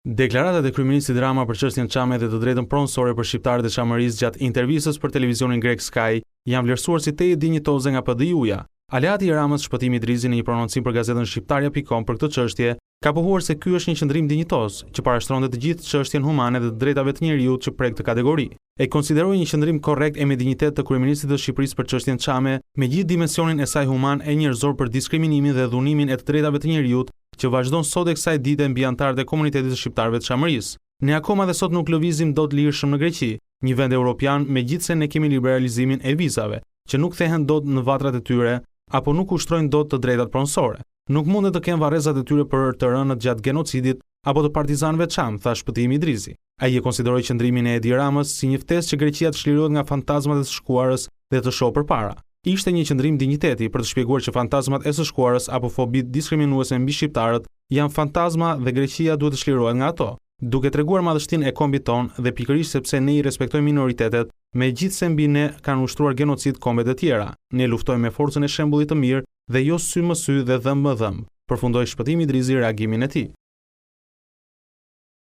Deklaratat e kryeministrit Rama për çështjen Çame dhe të drejtën pronësore për shqiptarët e Çamërisë gjatë intervistës për televizionin grek Sky janë vlerësuar si tejet dinjitoze nga PDIU-ja. Aleati i Ramës, Shpëtim Idrizi në një prononcim për gazetën Shqiptarja.com për këtë çështje, ka pohuar se ky është një qëndrim dinjitoz, që parashtronte të gjithë çështjen humane dhe të drejtave të njeriut që prek këtë kategori. E konsideroj një qëndrim korrekt e me dinjitet të kryeministrit të Shqipërisë për çështjen Çame, me gjithë dimensionin e saj human e njerëzor për diskriminimin dhe dhunimin e të drejtave të njeriut që vazhdon sot e kësaj dite mbi anëtarët e komunitetit të shqiptarëve të Çamërisë. Ne akoma dhe sot nuk lëvizim dot lirshëm në Greqi, një vend europian, megjithëse ne kemi liberalizimin e vizave, që nuk kthehen dot në vatrat e tyre apo nuk ushtrojnë dot të drejtat pronësore. Nuk munden të kenë varrezat e tyre për të rënët gjatë genocidit apo të partizanëve çamë, tha Shpëtim Idrizi. Ai e konsideroi qëndrimin e Edi Ramës si një ftesë që Greqia të çlirohet nga fantazmat e së shkuarës dhe të shohë përpara. Ishte një qëndrim dinjiteti për të shpjeguar që fantazmat e së shkuarës apo fobitë diskriminuese mbi shqiptarët janë fantazma dhe Greqia duhet të çlirohet nga ato, duke treguar madhështinë e kombit tonë dhe pikërisht sepse ne i respektojmë minoritetet, megjithëse mbi ne kanë ushtruar genocid kombet e tjera, ne luftojmë me forcën e shembullit të mirë dhe jo sy më sy dhe dhëmb më dhëmb, përfundoi Shpëtim Idrizi reagimin e tij.